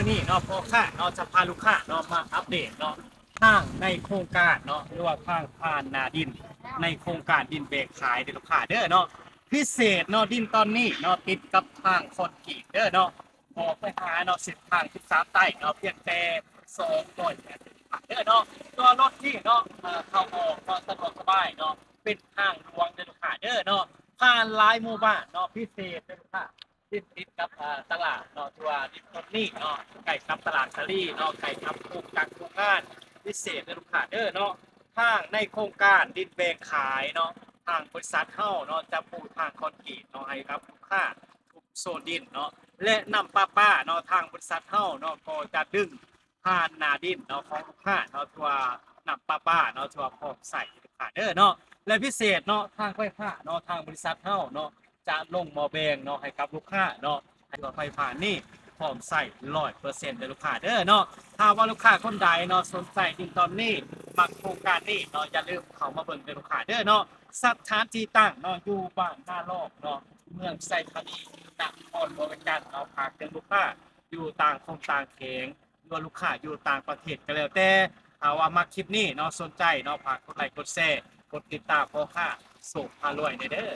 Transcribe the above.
ນີ້ເນາະ ພໍ່ຄ້າເນາະ ຈະພາລູກຄ້າເນາະ ມາອັບເດດເນາະ ທາງໃນໂຄງການເນາະ ຫຼືວ່າທາງຜ່ານໜ້າດິນ ໃນໂຄງການດິນແບ່ງຂາຍເດີລູກຄ້າເດີເນາະ. ພິເສດເນາະ ດິນຕອນນີ້ເນາະ ຕິດກັບທາງຄອນກຣີດເດີເນາະ ອອກໄປຫາເນາະ ເສັ້ນທາງສິບສາມໃຕ້ເນາະ ພຽງແຕ່ສອງຮ້ອຍແມັດເດີເນາະ. ຕົວລົດນີ້ເນາະ ເຂົ້າອອກເນາະ ສະດວກສະບາຍເນາະ ເປັນທາງຫຼວງເດີລູກຄ້າເດີເນາະ. ຜ່ານຫຼາຍໝູ່ບ້ານເນາະ ພິເສດເດີລູກຄ້າ ທີ່ຕິດກັບ ອ່າ ຕະຫຼາດເນາະ ທີ່ວ່າດິນຕົນນີ້ເນາະ ໃກ້ກັບຕະຫຼາດສາລີເນາະ ໃກ້ກັບໂຮງຈັກໂຮງງານ ພິເສດເດີລູກຄ້າເດີເນາະ. ທາງໃນໂຄງການດິນແບ່ງຂາຍເນາະ ທາງບໍລິສັດເຮົາເນາະ ຈະປູທາງຄອນກຣີດເນາະ ໃຫ້ກັບລູກຄ້າທຸກໂຊນດິນເນາະ ແລະ ນ້ຳປະປາເນາະ ທາງບໍລິສັດເຮົາເນາະ ກໍຈະດຶງຜ່ານໜ້າດິນເນາະ ຂອງລູກຄ້າເນາະ ທີ່ວ່ານ້ຳປະປາເນາະ ທີ່ວ່າພ້ອມໃຊ້ລູກຄ້າເດີເນາະ. ແລະ ພິເສດເນາະ ທາງໄຟຟ້າເນາະ ທາງບໍລິສັດເຮົາເນາະ ຈະລົງໝໍ້ແບງເນາະ ໃຫ້ກັບລູກຄ້າເນາະ ໃຫ້ວ່າໄຟຟ້ານີ້ພ້ອມໃຊ້ຮ້ອຍເປີເຊັນເດີລູກຄ້າເດີເນາະ. ຖ້າວ່າລູກຄ້າຄົນໃດເນາະ ສົນໃຈດິນຕອນນີ້ ມັກໂຄງການນີ້ເນາະ ຢ່າລືມເຂົ້າມາເບິ່ງເດີລູກຄ້າເດີເນາະ. ສະຖານທີ່ຕັ້ງເນາະ ຢູ່ບ້ານນາລອກເນາະ ເມືອງໄຊທານີ ນະຄອນຫຼວງວຽງຈັນເນາະ. ຝາກເຖິງລູກຄ້າຢູ່ຕ່າງຂົງຕ່າງເຂງ ຫຼືວ່າລູກຄ້າຢູ່ຕ່າງປະເທດກໍແລ້ວແຕ່ ຖ້າວ່າມັກຄລິບນີ້ເນາະ ສົນໃຈເນາະ ຝາກກົດໄລກົດແຊ ກົດຕິດຕາມພໍ່ຄ້າໂຊກພາລວຍແດ່ເດີ.